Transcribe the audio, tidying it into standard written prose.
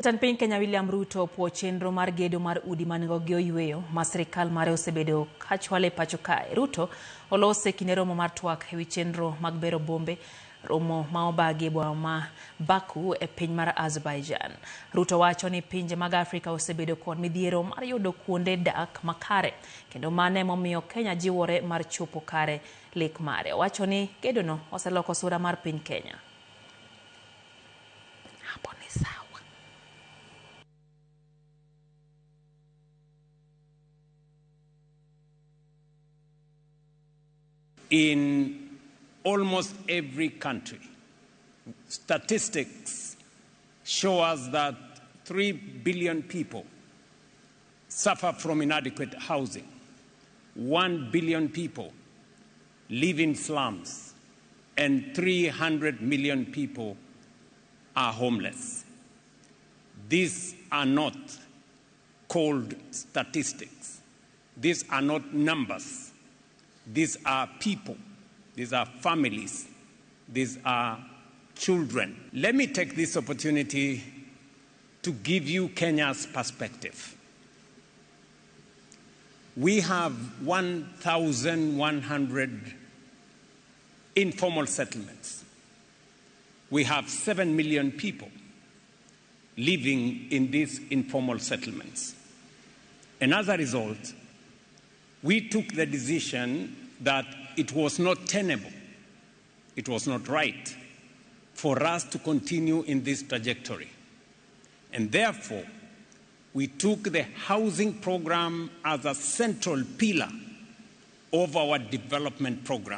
Jatend piny Kenya William Ruto opuo chenro mar gedo mar udi ma nengogi oyweyo ma sirikal mare osebedo kachwalo e pacho kae. Ruto olose e kinde romo mar twak ewi chenro mag bero bombe, romo ma obagi e boma ma Baku e piny mar Azerbaijan. Ruto wacho ni pinje mag Afrika osebedo kod midhiero mar yudo kuonde dak makare kendo mano emomiyo Kenya jiwore mar chopo kare lek mare. Owacho ni gedono oseloko sura mar piny Kenya. Hapo ni sawa. In almost every country, statistics show us that 3 billion people suffer from inadequate housing. 1 billion people live in slums, and 300 million people are homeless. These are not cold statistics. These are not numbers. These are people. These are families. These are children. Let me take this opportunity to give you Kenya's perspective. We have 1,100 informal settlements. We have 7 million people living in these informal settlements. And as a result, we took the decision that it was not tenable, it was not right for us to continue in this trajectory. And therefore, we took the housing program as a central pillar of our development program.